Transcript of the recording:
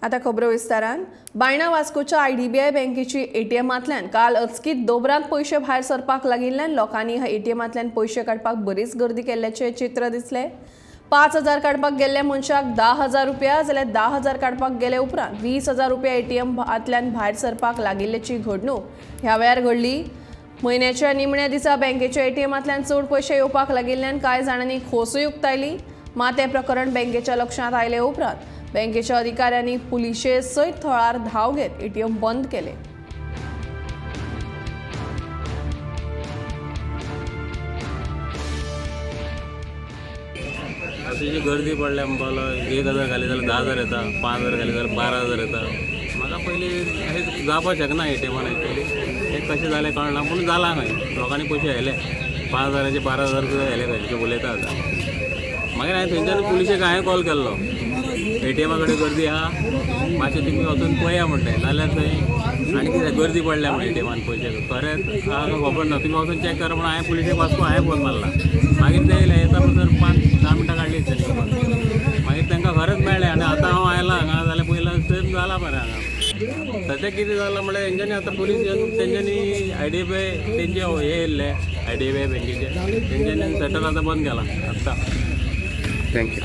आता खबरो विस्तारान. बायणा वास्कोच्या आयडीबीआय बँकेची एटीएमांतल्यान काल अचकीत दोबरांत पयशे भायर सरपाक लागिल्ल्यान लोकांनी ह्या एटीएमांतल्यान पयशे काडपाक बरीच गर्दी केल्ल्याचें चित्र दिसलें. 5,000 काडपाक गेल्ल्या मनशाक 10,000 रुपया जाल्यार 10,000 काडपाक गेले उपरांत 20,000 रुपया एटीएमांतल्यान भायर सरपाक लागिल्ल्याची घडणूक ह्या वेळार घडली. म्हयन्याच्या निमण्या दिसा बँकेच्या एटीएमांतल्यान चड पयशे येवपाक लागिल्ल्यान कांय जाणांनी खोसूय उक्तायली. मात हें प्रकरण बँकेच्या लक्षांत आयले उपरांत बँकेच्या अधिकाऱ्यांनी पुलिशे सयत थळार धांव घेत एटीएम बंद केले. अशी गर्दी पडल्या म्हणपाक लागलो. 1,000 घाली जाल्यार 10,000 येता, 5,000 घाली जाल्यार 12,000 येता. म्हाका पयलीं अशें जावपाक शकना एटीएमान. एक्चुअली हें कशें जालें कळना, पूण जालां खंय. लोकांनी पयशे व्हेले, 5,000चे 12,000 सुद्दां व्हेले खंय, अशें उलयता आतां. मागीर हांवें थंयच्यान पुलिशेक हांवें कॉल केल्लो, एटीएमा कडेन गर्दी आहा, मातशें तुमी वचून पळया म्हणलें, नाल्यार थंय आनी कितें गर्दी पडल्या म्हण एटीएमान पयशे. खरेंच आहा खबर ना, तुमी वचून चॅक करा म्हण हांवें पुलिशेक वास्को हांवें फोन मारला. मागीर ते येयले, येता म्हणसर 5-10 मिनटां काडली तेणी. मागीर तांकां खरेंच मेळ्ळें आनी आतां हांव आयलां हांगा जाल्यार पयलें सेम जाला मरे हांगा. सद्या कितें जालां म्हणल्यार तेंच्यांनी आतां पुलीस येवन तेंच्यांनी आयडीबीआय तेंचे हे येयल्ले, आयडीबीआय बँकेचे तेंच्यांनी शटर आतां बंद केलां आत्तां. Thank you.